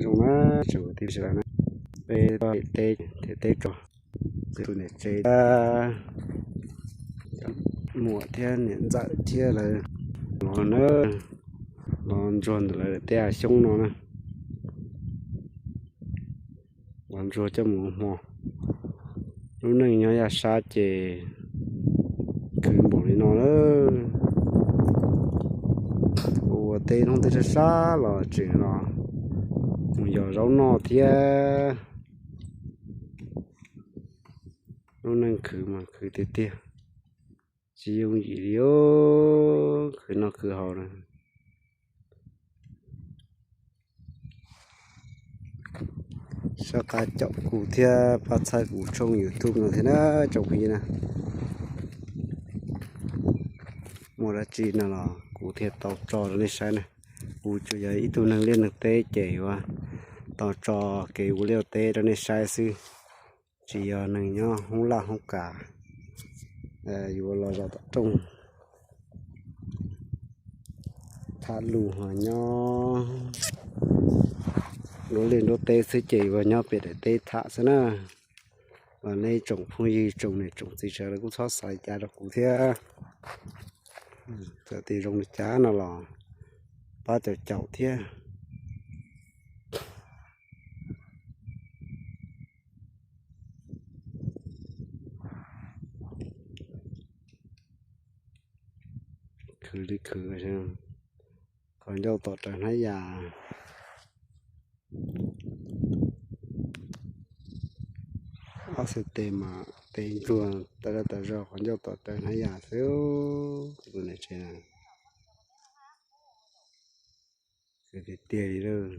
Zoo na, tsoom kwv tij sawv daws na, peb tuaj them teb, them teb tso, txiv tus niam tsev, muam thiab niam ntxawm thiab lawv los na, los ntsuag ntawm lawv tej hav xyoob no na, los ntsuag coj mus ua hmo. Lub neej nyob yaj sab ces khwv npaum li no lawm. Ua teb hnub twg sab sab los tseem los mus yos zaub noj thiab. Lub neej khwv mas khwv tiag tiag, tsis yooj yim li os, khwv noj khwv haus na. Soj qab caum kuv thiab pab txhawb kuv tshooj YouTube no thiab na tsoom phooj ywg na. Muaj dab tsi no los kuv thiaj tau tso rau nej saib na. Kuv tsuas yog ib tug neeg liaj neeg teb ces yuav tau tso kev ua liaj teb rau nej saib xwb, tsis yog neeg nyob hoob laj hoob kas yuav los zov tom rooj tham lus ho nyob nruab liaj nruab teb xwb ces yuav nyob pem daim teb tham xwb na. Los nej tsoom phooj ywg tsoom niam tsoom txiv sawv daws kuj txhob xav li cas rau kuv thiab. Txawm tias zoo li cas no los pab caum caum thiab. Khwv li khwv, qhov ncauj tom raws hnab yas. Ob xees tes mas tes ntsuag tas zog tas zog, qhov ncauj tom raws hnab yas xwb. Tus niam tsev na, tiag tiag li lawm.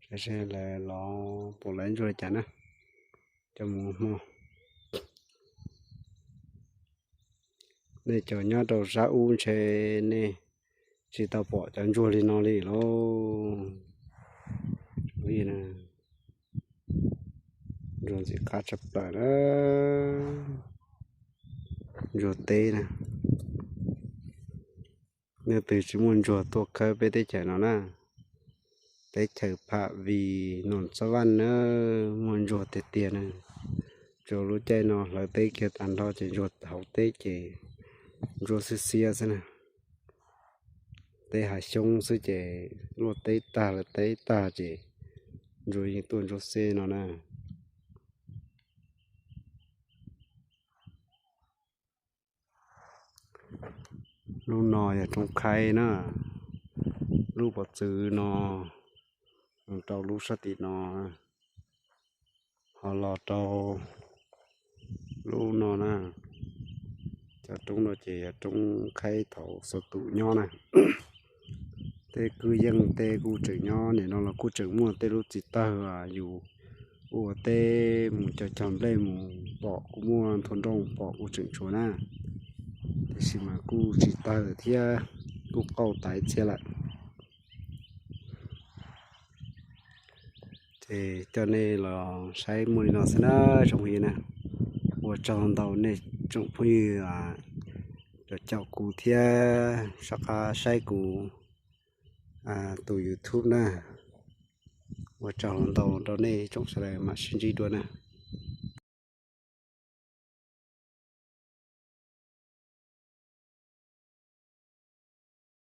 Saib seb lawv los pom lawv ntsuag li cas na, coj mus ua hmo. Nej cov nyob rau sab ub ntshe nej tsis tau pom cov ntsuag li no li lauj. Ntsuag ntxim qab tshaj plaws na, ntsuag teb na. Leej twg tsis muaj ntsuag tuaj khawb peb teb chaws no na. Teb chaws Pham Vij Noom Xab Vaj na, muaj ntsuag tiag tiag na. Tsuas lub caij no hlawv teb kiag tag nrho ces ntsuag hauv teb ces ntsuag xiab xiab xwb na. Teb hav xyoob xwb ces luaj teb tag lawv teb tag ces ntsuag yeej tuaj ntsuag xeb no na. Lub no yog roob khaib na, lub pov txwv no rau lub sab tim no, ho los rau lub no na. Cov roob no ces yog roob khaib thaum xuv tus nyob na. Tej kwj yeej tej kuj tseem nyob, nim no los kuj tseem muaj tej lub txiv tawg yus ua teb mus cog cog nplej mus pom kuj muaj, nthua nrooj pom kuj tseem tshuav na. Tiam sis mas kuj tsis tawg thiab, kuj qauj tas ib txhia lawm. Ces coj nej los saib muaj li no xwb na tsoom phooj ywg na. Ua tsaug ntau nej tsoom phooj ywg caum kuv thiab soj qab saib kuv tus YouTube na. Ua tsaug ntau rau nej tsoom sawv daws, mam sib ntsib dua na.